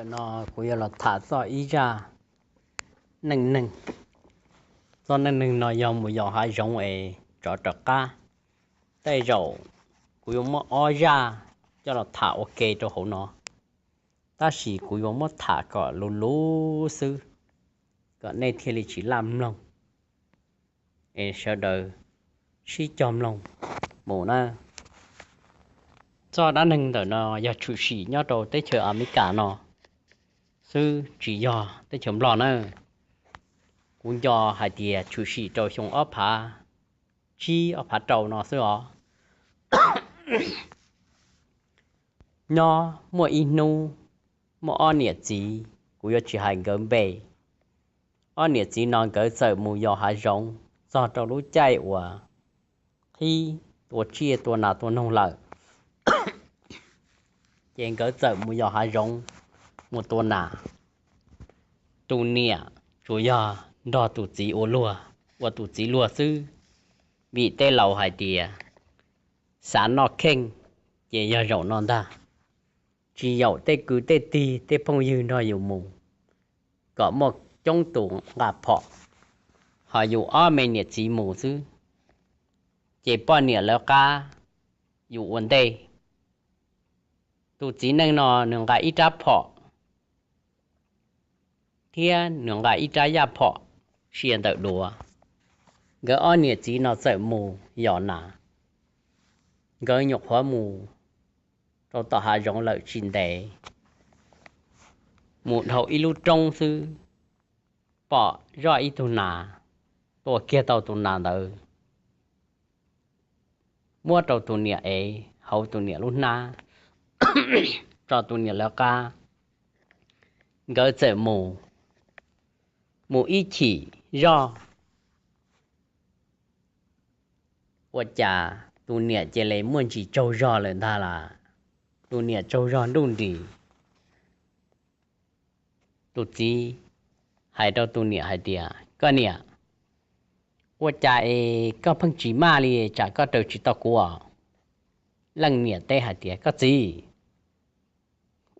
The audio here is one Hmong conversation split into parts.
Ntawm no kuv yuav los tham txog ib zaj neej neeg. Txoj neej neeg no yog mus yos hav zoov es tsov raws qab. Tej zaum kuv yuav muab ob zaj coj los tham ua ke rau hauv no, tab sis kuv yuav muab tham kom luv luv xwb, kom nej thiaj li tsis laj mloog, es sawv daws sib cog mloog mus na. Txoj dab neeg ntawm no yog tshwm sim nyob rau teb chaws Amelikas no xwb, tsis yog teb chaws Nplog na. Kuv nco hais tias tshwm sim rau xyoo ob phav tsib ob phav rau no xwb os. Nyob muaj ib hnub, muaj ob niam txiv, kuv yuav tsis hais nkawd npe. Ob niam txiv no nkawd txawm mus yos hav zoov txog rau lub caij uas qhib tua tsiaj tua nas tua noog lawm, ces nkawd txawm mus yos hav zoov mus tua nas. Tus niam tsuas yog nrog tus txiv ua luag, ua tus txiv luag xwb, vim tej laus hais tias xav noj kheej, ces yog zaum no ntag. Tsis yaum tej kwv tej tij tej phooj ywg nrog yus mus, kom muaj coob tus nqa phom, ho yus ob me niam txiv mus xwb, ces poj niam lawv qab yus ua ntej. Tus txiv neej no nws nqa ib rab phom thiab nws nqa ib rab yaj phom sia ntawm duav. Nkawd ob niam txiv no txawm mus yos nas. Nkawd nyuam qhuav mus rau tom hav zoov lawm tsis ntev, mus dhau ib lub roob xwb, pom zoj ib tug nas, tua kiag tau tus nas ntawd, muab rau tus niam ev hauv tus niam lub hnab, tso tus niam lawv qab. Nkawd txawm mus, mus ib chim zoj, ua cas tus niam cia li muaj ntsis tsaug zog lawm ntag las. Tus niam tsaug zog nruj nris. Tus txiv hais rau tus niam hais tias, Koj niam, ua cas es koj pheej tsis maj li, tsam koj raws tsis tau kuv? Leej niam teb hais tias, Koj txiv,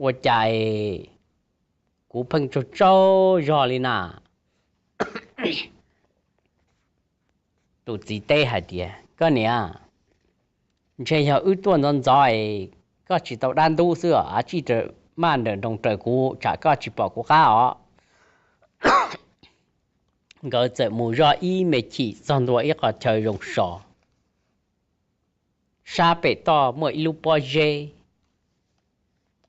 ua cas es kuv pheej tsaug tsaug zog li na? Tus txiv teb hais tias, Koj niam, ntshe yog wb tuaj ntxov ntxov es koj tsis tau dab ntub xwb os, av tsij maj nrawm nroos raws kuv tsam koj tsis pom kuv qab os. Nkawd txawm mus zoj ib me chim txog ntua ib qho chaw zoo so, sab pem toj muaj ib lub pob zeb,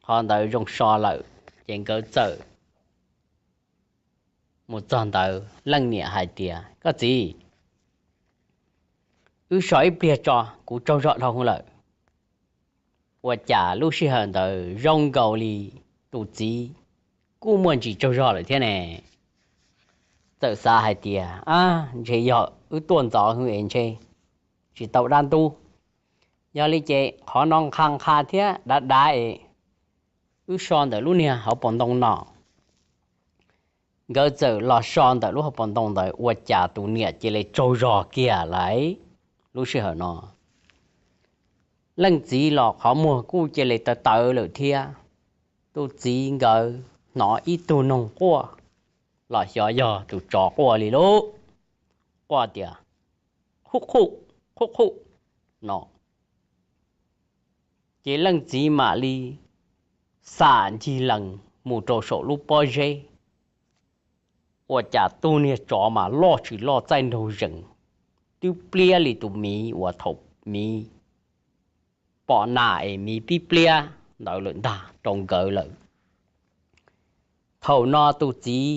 qhov ntawd zoo so lawm, ces nkawd txawm mus txog ntawd. Leej niam hais tias, Koj txiv, wb so ib pliag tso, kuv tsaug zog dhau hwv lawm. Ua cas lub sij hawm ntawd zoo nkaus li tus txiv kuj muaj ntsis tsaug zog lawm thiab ne. Txawm xav hais tias, Ab, ntshe yog wb tuaj ntxov hwv es ntshe tsis tau dab ntub. Yog li ces qhov no nqha nqha thiab dav dav es wb so ntawm lub niag hauv paus ntoo no. Nkawd txawm los so ntawm lub hauv paus ntoo ntawd, ua cas tus niam cia li tsaug zog kiag lawm. Lub sij hawm no leej txiv los qhov muag kuj cia li tawv tawv lawm thiab. Tus txiv nkawd hnov ib tug noog quaj, los xyov yog tus tsov quaj li lauj, quaj tias, Qhuj qhuj, qhuj qhuj, no. Ces leej txiv mam li xam ncig lees mus rau saum lub pob zeb, ua cas tus niag tsov mas loj tsis loj txaij nraug zees, twb pliab li tus miv uas thaum miv pom nas es miv pib pliab ntawd lawm ntag rau nkawd lawm. Thaum no tus txiv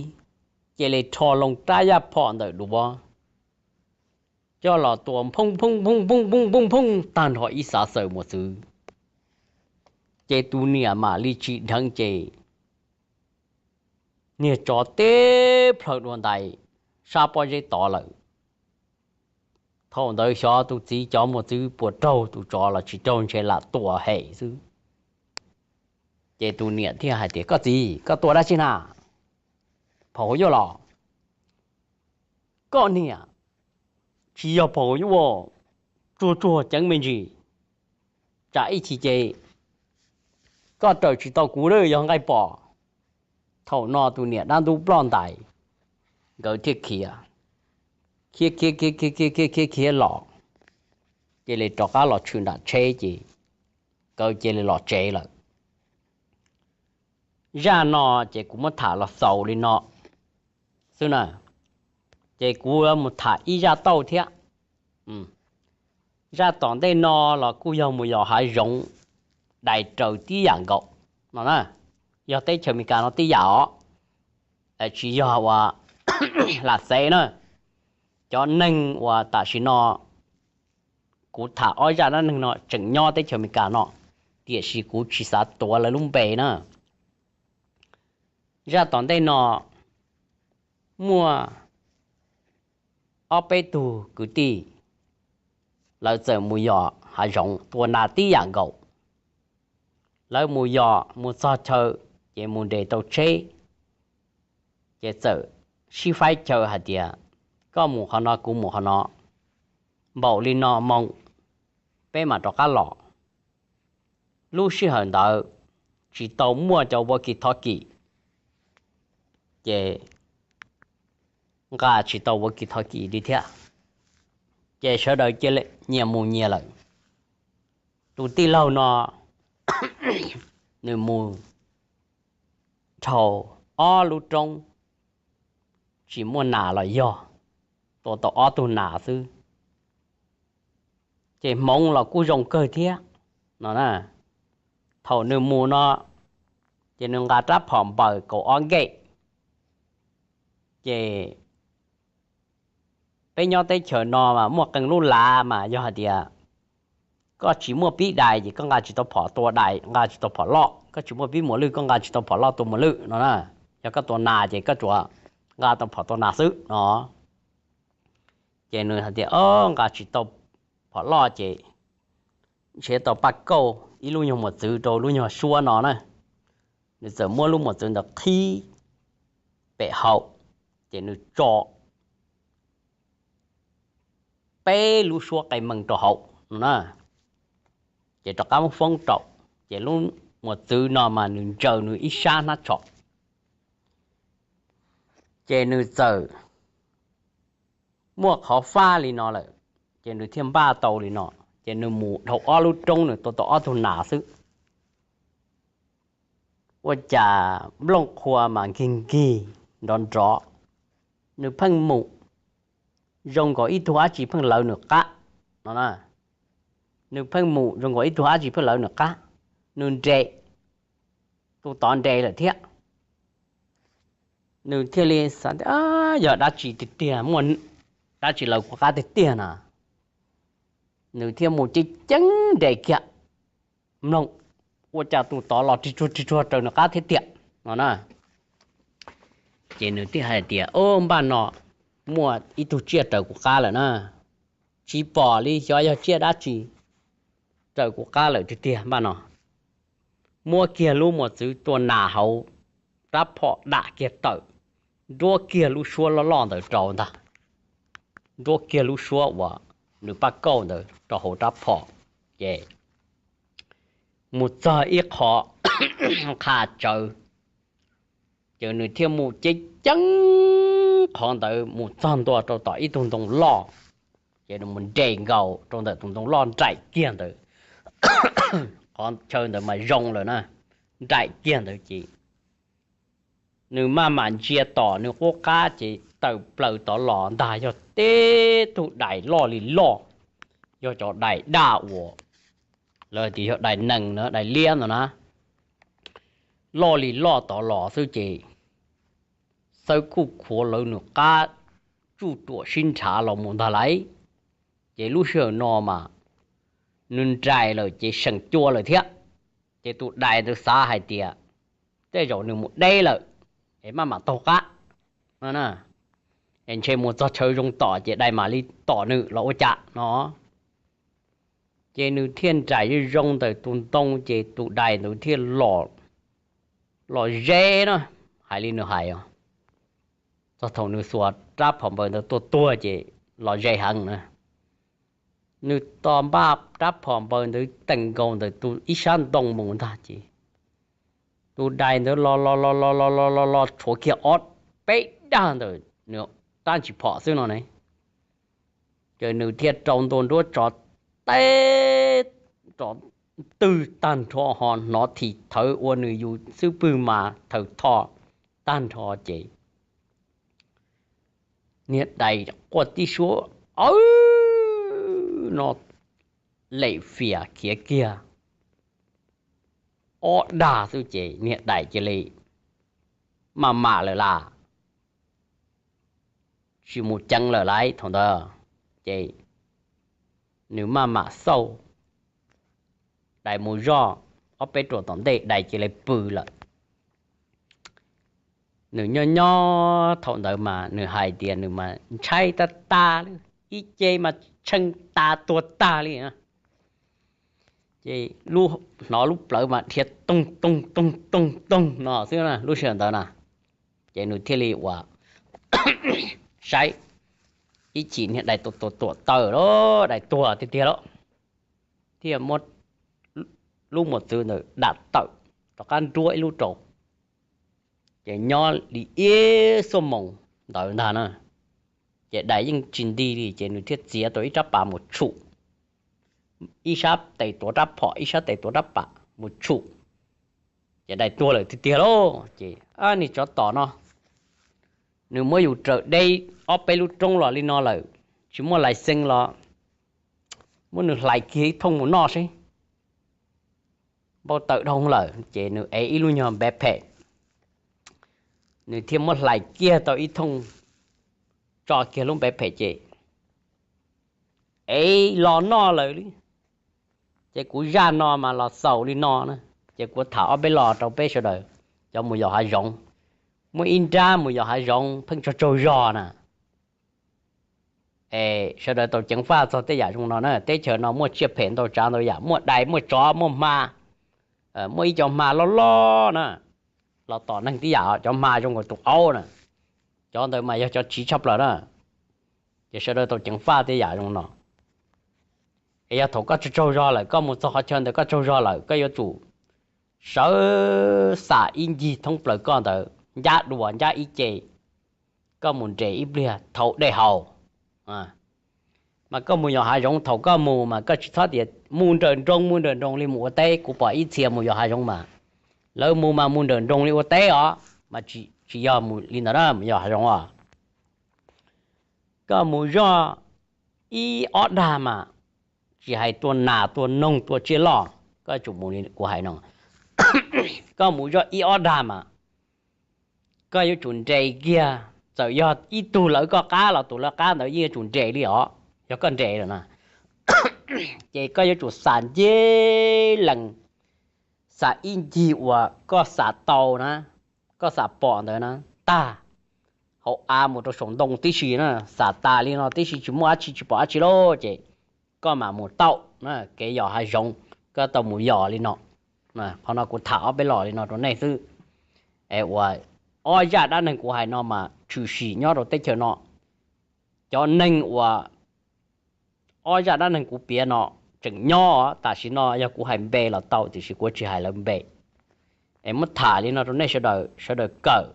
cia li rho loo rab yaj phom ntawm duav coj los tua phooj phooj phooj phooj phooj phooj phooj tag nrho ib xav xaws mos txwv. Ces tus niam mam li tsim dheev ces niag tsov teb plhaw dua ntais sab pob zeb tod lawm. Thaum ntawd xyov tus txiv cov mos txwv puas raug tus tsov los tsis raug, ntshe lam tua hem xwb. Ces tus niam thiaj hais tias, Koj txiv, koj tua dab tsi na? Phom huv yuj los? Koj niam, tsis yog phom huv yuj, tsuag tsuag ceev me ntsis, tsam ib chim ces koj raws tsis tau kuv lawm yog nqaij pom. Thaum no tus niam dab ntub ploj ntais, nkawd thiaj khiav, khiav khiav khiav khiav khiav khiav khiav los, cia li rov qab los tshwm nram tsheb ces nkawd cia li los tsev lawm. Zaj no ces kuv muab tham los xaus li no xwb na, ces kuv mus tham ib zaj tauj thiab. Zaj tom ntej no los kuj yog mus yos hav zoov, dais raws tib yam nkaus no na, yog teb chaws Amelikas no tib yam os, tsis yog ua lam xev na. Cov neeg uas tam sim no kuv tham ob zaj dab neeg no tseem nyob teb chaws Amelikas no, tiam sis kuv tsis xav tuav lawv lub npe na. Zaj tom ntej no muaj ob peb tug kwv tij, lawv txawm mus yos hav zoov tua nas tib yam nkaus. Lawv mus yos mus txog chaw, ces mus nres tau tsheb, ces txawm sib faib chaw hais tias, koj mus qhov no kuv mus qhov no, npaum li no moo peb mam rov qab los. Lub sij hawm ntawd tsis tau muaj cov walkie talkie, ces nqa tsis tau walkie talkie li thiab, ces sawv daws cia li nyias mus nyias lawm. Tus tij laug no nws mus dhau ob lub roob, tsis muaj nas los yog tua tau ob tug nas xwb, ces hmoov los kuj zoo kawg thiab no na. Thaum nws mus no, ces nws nqa rab phom npaws kaum ob nkej, ces peb nyob teb chaws no mas muaj qee lub lav mas yog hais tias koj tsis muaj pib dais ces koj nqa tsis tau phom tua dais, nqa tsis tau phom loj, koj tsis muaj pib muas lwj koj nqa tsis tau phom loj tua muas lwj no na. Yog koj tua nas ces koj tsuas nqa tau phom tua nas xwb no. Ces nws hais tias, o, nqa tsis tau phom loj ces ntshe tau paj kauj ib lub nyuag mos txwv rau lub nyuag suab no na. Nws txawm muab lub mos txwv ntawd qhib pem hauv, ces nws tso peb lub suab qee mees rau hauv no na, ces rov qab muab foob rau, ces lub mos txwv no mas nws ntsaws nws ib sab hnab tsho, ces nws txawm muaj qhov fab li no lawm, ces nws thiaj npaj tau li no, ces nws mus dhau ob lub roob nws tua tau ob tug nas xwb. Ua cas nplooj qhuav mas nkig nkig nrov nrov, nws pheej mus zoo nkaus ib tug dab tsi pheej lawv nws qab no na. Nws pheej mus zoo nkaus ib tug dab tsi pheej lawv nws qab, nws nres, tus tod nres lawm thiab. Nws thiaj li xav tias, yog dab tsi tiag tiag, muaj dab tsi lawv kuv qab tiag tiag na. Nws thiaj mus ceev ceev nres kiag, mloog, ua cas tus tod los rig tsuag rig tsuag raws nws qab thiab tiag no na. Ces nws thiaj hais tias, o, npaj no muaj ib tug tsiaj raws kuv qab lawm na, tsis pom li xyov yog tsiaj dab tsi raws kuv qab lawm tiag tiag npaj no. Muab kiag lub mos txwv tua nas hauv rab phom dam kiag tawm, nruab kiag lub suab loj loj ntawd rau ntag, nruab kiag lub suab uas nws paj kauj ntawd rau hauv rab phom, ces mus txog ib qho qha tsawv, ces nws thiaj mus ceev ceev qhov ntawd mus txog ntua rau tom ib tug ntoo loj, ces nws mus nres nkaus rau ntawm tus ntoo loj nraim kiag ntawd, qhov chaw ntawd mas zoo lawm na, nraim kiag ntawd ces nws maj mam ntsia tom nws qub qab ces tawm plaws tod los ntag yog tib tug dais loj li loj, yog cov dais daj uas lawv tias yog dais nees na, dais liab ntawd na, loj li loj tod los xwb ces xawb kuj khuav lawv nws qab tsuj ruam sib nrhav los mus ntag lauj. Ces lub sij hawm no mas nws nraim lawm ces seem cua lawm thiab, ces tus dais ntawd xav hais tias tej zaum nws mus deb lawm es maj mam taug qab, es ntshe mus txog chaw zoo tom ces dais mam li tom nws los ua cas no. Ces nws thiaj nraim zoo zoo ntawm tus ntoo ces tus dais ntawd thiaj los ze na, hais li nws hais os, txog thaum nws xuas rab phom npaws ntawd tua tuag ces los ze heev na. Nws tos npaj rab phom npaws ntawd teem nkaus ntawm tus ib sab ntoo mus ntag ces Tus dais ntawd los los los los los los los los tshuav kiag ob peb dag ntawm nws tab ntsis phom xwb no ne, ces nws thiaj rau ntua nruab tsov teb rov twg tag nrho ho hnov thim thawv ua nws yus xub pwg mas thawm tho tag nrho ces niag dais quaj tib suab aw no lem fias khiav kiag ob dag xwb ces niag dais cia li maj mam lawm las, tsis mus ceev lawm lauj. Thaum ntawd ces nws maj mam xauj, dais mus zoj ob peb ruam tom ntej dais cia li pw lawm. Nws nyob nyob thaum ntawd mas nws hais tias nws mas ntshai tag tag li, ib ce mas tshee tas tuag tag li. Ces hnov lub plawv mas dhia toog toog toog toog toog no xwb lub sij hawm ntawd na. Ces nws thiaj li ua saib ib chim niag dais tuam tuam taws lawm, dais tuag tiag tiag lawm, thiaj muab lub mos txwv ntawd dam tawm rov qab nruab ib lub rau. Ces nyob li ib xuab moos ntawd ntag na, ces dais yeej tsis nti li ces nws thiaj txiav tau ib rab pas mus tshum, ib sab tes tuav rab phom ib sab tes tuav rab pas mus tshum, ces dais tuag lawm tiag tiag lauj. Ces niag tsov tom no nws muab yus raws deb ob peb lub roob los li no lawm, tsis muaj lais xees los muab nws hlais kiag ib thooj mus noj seb. Npau taws dhau lawm ces nws ev ib lub nyuag npe phem, nws thiaj muab hlais kiag tau ib thooj tso kiag lub npe phem ces ev los noj lawm li. Ces kuv zaj no mas los xaus li no na, ces kuv tham ob peb los rau peb sawv daws cov mus yos hav zoov. Muaj ib nrab mus yos hav zoov pheej tsaug tsaug zog na, es sawv daws tau ceev faj txog tej yam zoo no na. Teb chaws no muaj tsiaj phem ntau tsav ntau yam, muaj dais muaj tsov muaj hma, muaj ib co hma loj loj na, los tom neeg tib yam, cov hma zoo nkaus tus aub na, cov ntawd mas yog cov tsiv tshaj plaws na. Ces sawv daws tau ceev faj tej yam zoo no. Es yog thaum koj tsaug tsaug zog lawm, koj mus txog qhov chaw ntawd koj tsaug zog lawm, koj yuav tsum sawv xam ib ncig thoob plaws koj ntawd, ncab dua ncab ib ce, koj mus nres ib pliag thau dej haus. Mas koj mus yos hav zoov, thaum koj mus mas koj tsis txhob tias mus nrawm nroos mus nrawm nroos li mus ua teb. Kuv pom ib txhia mus yos hav zoov mas lawv mus mas mus nrawm nroos li ua teb os, mas tsis yog mus li ntawd na, mus yos hav zoov os. Koj mus zoj ib ob dag mas, tsis hais tua nas tua noog tua tsiaj loj, koj yuav tsum mus li kuv hais no. Koj mus zoj ib ob dag mas koj yuav tsum nres kiag, txawm yog ib tug lawv koj qab los tus lawv qab ntawd yeej yuav tsum nres li os, yog koj nres lawm na. Ces koj yuav tsum xam ncig lees, xam ib ncig uas koj xam tau na, koj xam pom ntawd na, tag hauv av mus rau saum ntoo tib si na, xam tas li no tib si tsis muaj dab tsi tsis pom dab tsi lauj, ces koj mam mus tau na. Kev yos hav zoov koj tau mus yos li no. Qhov no kuv tham ob peb los li no rau nej xwb. Es uas ob zaj dab neeg kuv hais no mas tshwm sim nyob rau teb chaws no. Cov neeg uas ob zaj dab neeg kuv piav no tseem nyob, tam sim no yog kuv hais npe los tau tiam sis kuv tsis hais lawv npe. Es muab tham li no rau nej sawv daws, sawv daws kawm.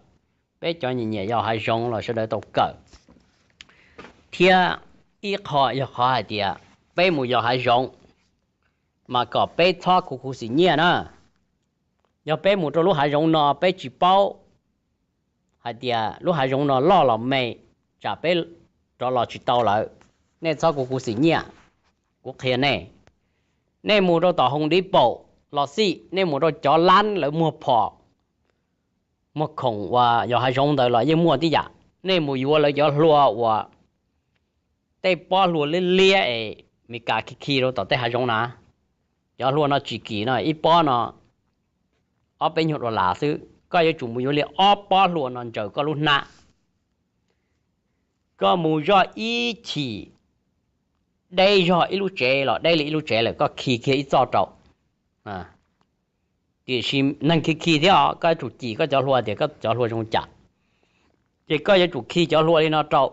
Peb cov nyiam nyiam yos hav zoov los sawv daws tau kawm. Thiab ib qho yog qhov hais tias peb mus yos hav zoov mas kom peb txhob khuv khuv xim nyiaj na. Yog peb mus rau lub hav zoov no peb tsis paub hais tias lub hav zoov no loj los me, tsam peb rov los tsis tau lawm. Nej txhob khuv khuv xim nyiaj. Kuv qhia nej, nej mus rau tom Home Depot los xij, nej mus rau cov lab lawv muag phom muag khoom uas yos hav zoov ntawd los yeej muaj tib yam. Nej mus yuav lawv cov hlua uas tej pob hlua liab liab es Meskas khi khi rau tom tej hav zoov na, cov hlua no tsis kim no, ib pob no ob peb nyuag dollar xwb, koj yuav tsum mus yuav li ob pob hlua no ntsaws koj lub hnab. Koj mus zoj ib chim, deb zog ib lub tsev los deb li ib lub tsev lawm, koj khi kiag ib txoj rau. Tiam sis neeg khi khi thiab os, koj yuav tsum cim koj cov hlua tias koj cov hlua zoo cas. Ces koj yuav tsum khi cov hlua li no rau,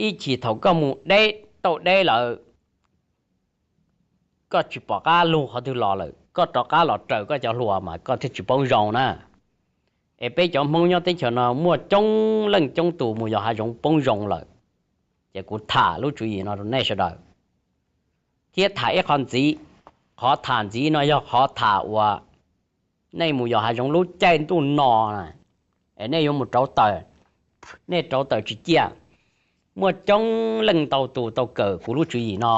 ib chim thaum koj mus deb tau deb lawm, koj tsis pom qab lug qhov twg los lawm, koj rov qab los raws koj cov hluas mas koj thiaj tsis poob zoo na. Es peb cov Hmoob nyob teb chaws no muaj coob leej coob tus mus yos hav zoov poob zoo lawm, ces kuv tham lub tswv yim no rau nej sawv daws. Thiab tham ib qho ntxiv, qhov tham ntxiv no yog qhov tham uas nej mus yos hav zoov lub caij ntuj no na, es nej yuav mus rauv taws, nej rauv taws tsis ciaj. Muaj coob leej ntau tus tau kawm kuv lub tswv yim no,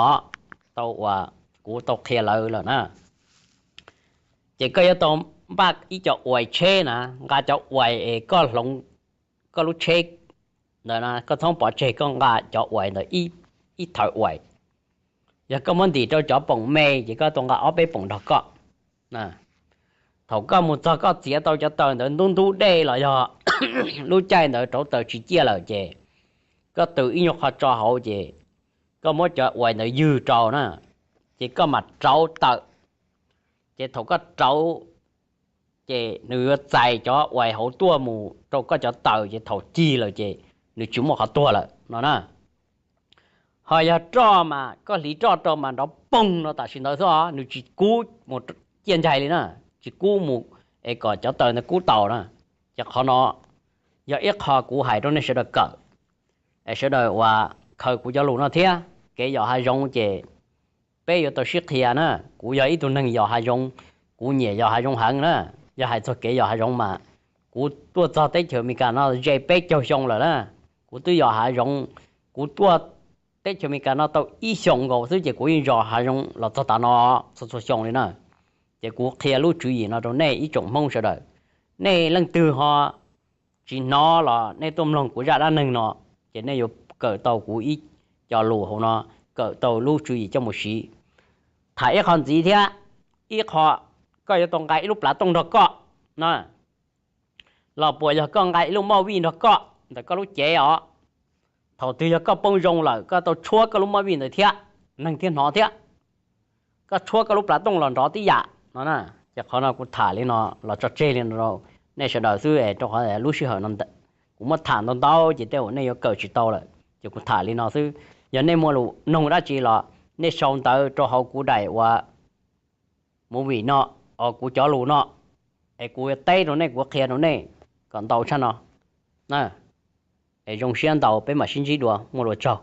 tau uas kuv tau qhia lawv lawm na. Ces koj yuav tau npaj ib co uais tsheb na, nqa cov uais es koj hloov koj lub tsheb ntawd na, koj txhob pov tseg, koj nqa cov uais ntawd ib thawv uais. Yog koj muab ntim rau cov poom me ces koj tau nqa ob peb poom nrog koj. Thaum koj mus txog koj txiav tau cov taws ntawd ntub ntub dej los yog lub caij ntawd rauv taws tsis ciaj lawm ces koj tws ib nyuag qho tso hauv ces koj muab cov uais ntawd ywg rau na, ces koj mam rauv taws. Ces thaum koj rauv, ces nws yuav txais cov uais hauv tuaj mus rau koj cov taws, ces thaum cig lawm ces nws tsis muaj qhov tuag lawm no na. Ho yog roj mas koj hliv roj rau mas nrov poog no tam sim ntawd xwb os, nws tsis kub mus ciaj ncaig li na, tsis kub mus es kom cov taws ntawd kub tau na. Ces qhov no yog ib qho kuv hais rau nej sawv daws kawm, es sawv daws uas khaws kuv cov lus no thiab. Kev yos hav zoov ces peb yuav tau sib qhia na. Kuv yog ib tug neeg yos hav zoov, kuv nyiam yos hav zoov heev na. Yog hais txog kev yos hav zoov mas kuv tuaj txog teb chaws Amelikas no ze peb caug xyoo lawm na. Kuv twb yos hav zoov, kuv tuaj teb chaws Amelikas no tau ib xyoos nkaus xwb ces kuv yeej yos hav zoov los txog tav no txhua txhua xyoo li na. Ces kuv qhia lub tswv yim no rau nej ib tsoom Hmoob sawv daws. Nej leej twg ho tsis hnov los nej tuaj mloog kuv zaj dab neeg no, ces nej yuav kawm tau kuv ib co lus hauv no, kawm tau lub tswv yim coj mus siv. Tham ib qho ntxiv thiab, ib qho koj yuav tau nqa ib lub plav tooj nrog koj na, los puas yog koj nqa ib lub moj vij nrog koj ntawm koj lub cev os. Thaum twg yog koj poob zoo lawm koj tau tshuab koj lub moj vij ntawd thiab, neeg thiaj hnov thiab. Koj tshuab koj lub plav tooj los nrov tib yam no na. Ces qhov no kuv tham li no los tso tseg li no rau nej sawv daws xwb, rau qhov lub sij hawm no kuv muab tham ntau ntau ces tej zaum nej yuav kawm tsis tau lawm, ces kuv tham li no xwb. Yog nej muaj lus noog dab tsi los nej sau ntawv rau hauv kuv daim uas movie no, os, kuv cov lus no, es kuv teb rau nej, kuv qhia rau nej kom ntau tshaj no. Es zoo siab ntau, peb mam sib ntsib dua, muaj lus tsaug.